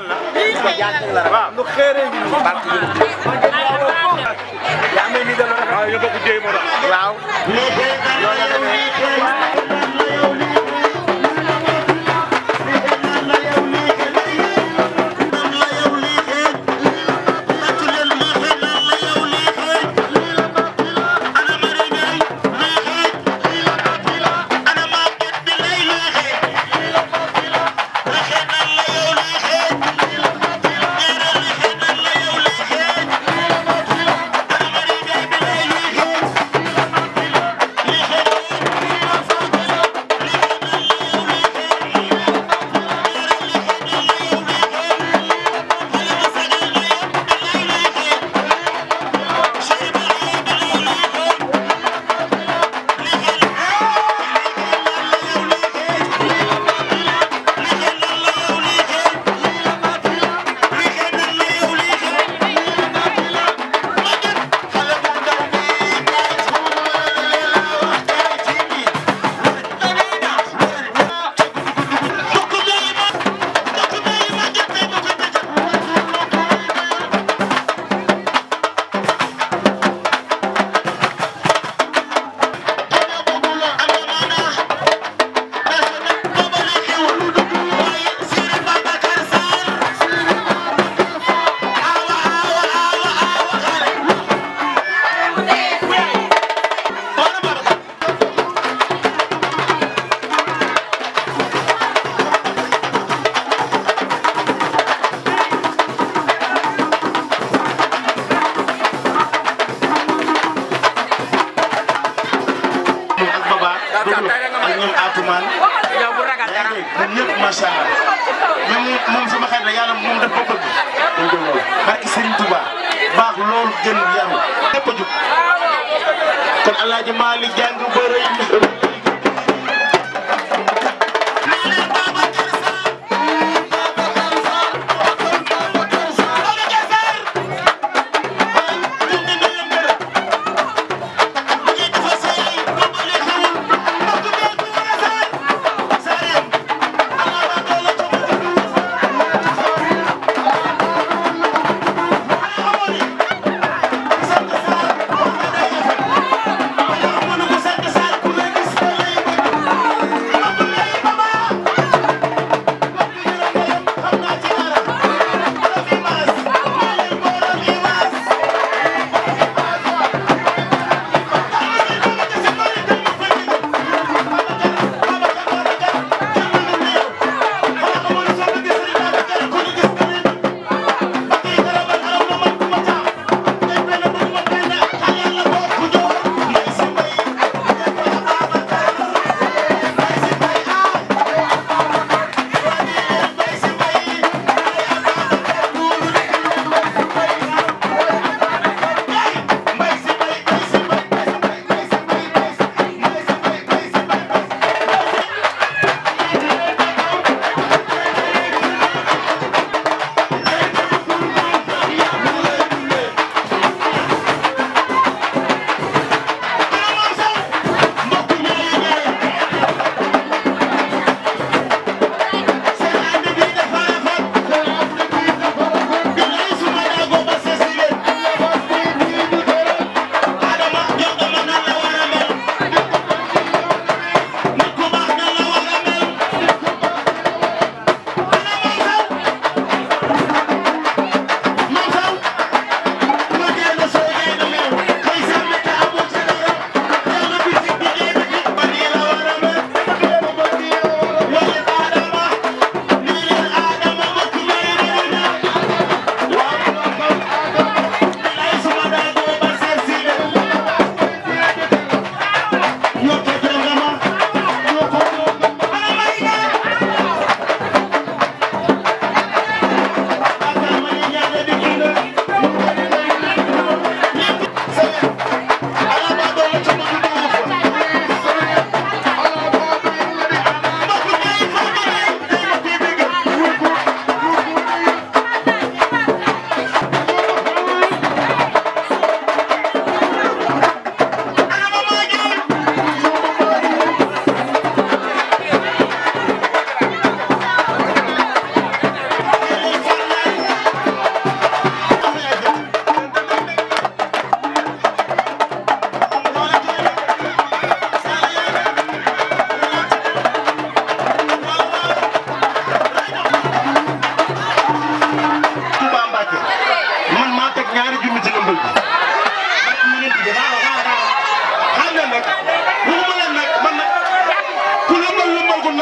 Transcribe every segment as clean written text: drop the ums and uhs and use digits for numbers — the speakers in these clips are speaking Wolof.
lan la waaw lu xéré ni barki ya amé ni dal waaw ñu bokk jéy mo waaw moom sama xarit la yàlla moom dafa bëgg barki Serigne Touba baax loolu gën yaru lépp a jub kon Alaaji Maalik jàng ba rëy Sall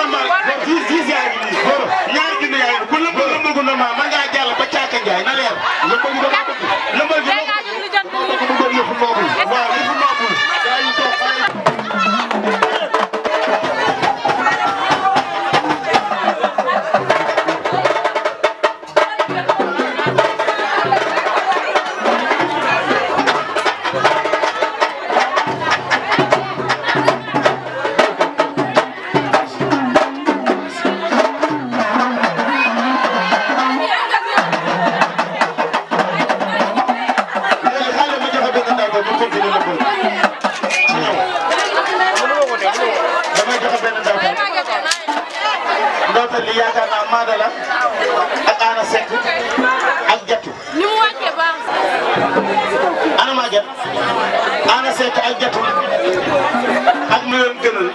normal gis yaa ngi nii ñaari junni yaa ngi ku lëmbagu normal man ngaa jàll ba Caaka Njaay na leer lëmbal gi dama bëgg lëmbal gi mu doon yëfu noobul waaw yëfu noobul yaa ngi toog li yaakaar naa Madala ak Ana Seck ak Jatu ni mu wàccee baax Ana Maguette Ana Seck ak Jatu ak mu leen gënal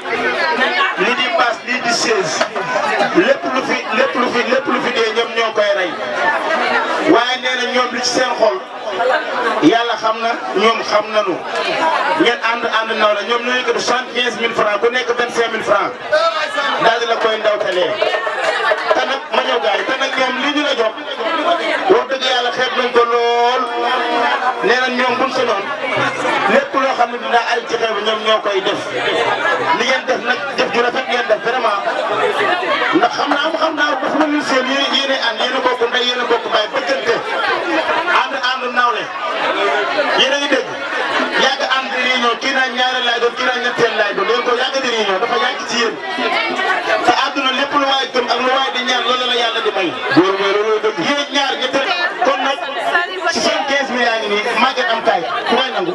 lii di baas lii di 16 lépp lu fi dee ñoom ñoo koy rey waaye nee na ñoom li ci seen xol yàlla xam na ñoom xam nañu ngeen ànd naw la ñoom ñoo yëkkati 75 000 francs ku nekk 25 000 francs daal di la koy ndawtalee te nag ma ñëw gars yi te nag ñoom li ñu la jox wax dëgg yàlla xeeb nañ ko lool nee na ñoom buñ sonoon lépp loo xam ne dina ay ci xew bi ñoom ñoo koy def li ngeen def nag jëf ju rafet ngeen def vraiment ndax xam naa dafa ma ñu seen yéene ànd a bokk ndey yéen a bokk baay bëggante ànd nawle yéen a ngi dégg yàgg ànd di réunion kii naa ñaareel laay doon kii naa ñetteel laay doon léegi ko yàgg di réunion dafa yàgg ci yéen te àdduna lépp lu waay gëm ak lu waay di ñaan loolu la yàlla di may. góor mooy loolu dëgg yéen ñaar ñetteel kon nag 75 000 yaa ngi nii Maguette am kaay ku may nangu.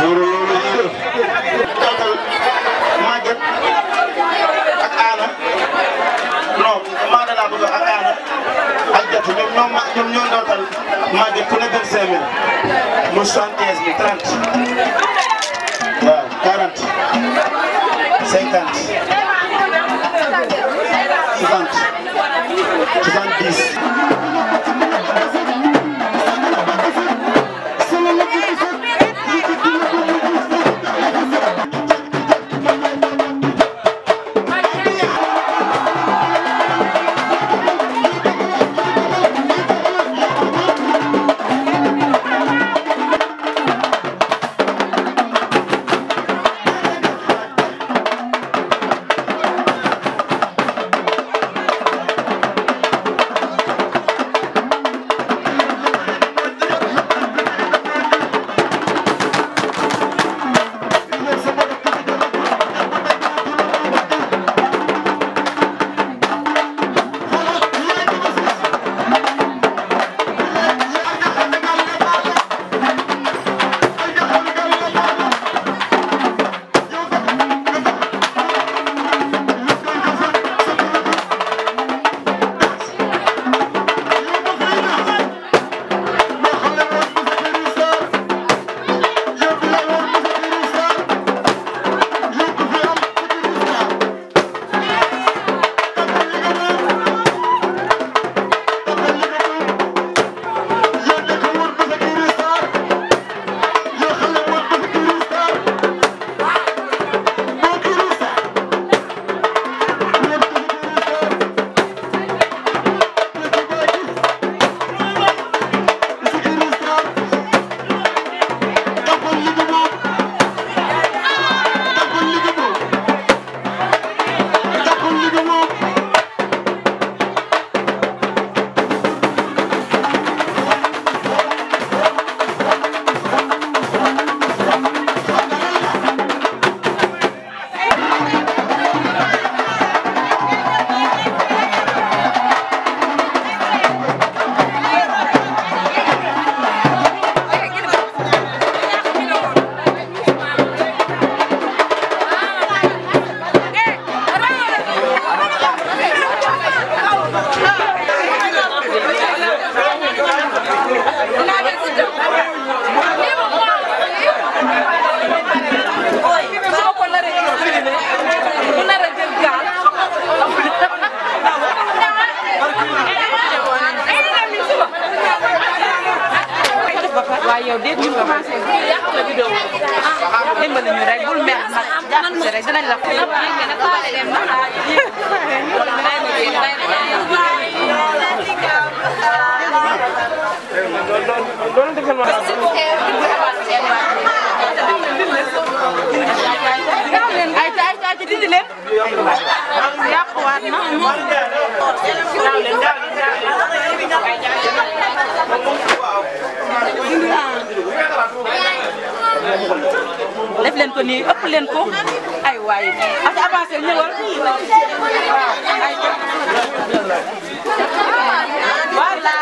góor loolu la ñuy def. tawtal Maguette ak Ana non maa dalaa bëgg ak Ana ak Jatu ñoom ñoo ndawtal Maguette ku ne 25 000 mu 75 000 30 waaw 40 50 70. tuuti rek dinañ la ay dindi leen yàquwaat na def leen ko nii ëpp leen ko ay waay ak avancé ñëwal waaw ay voilà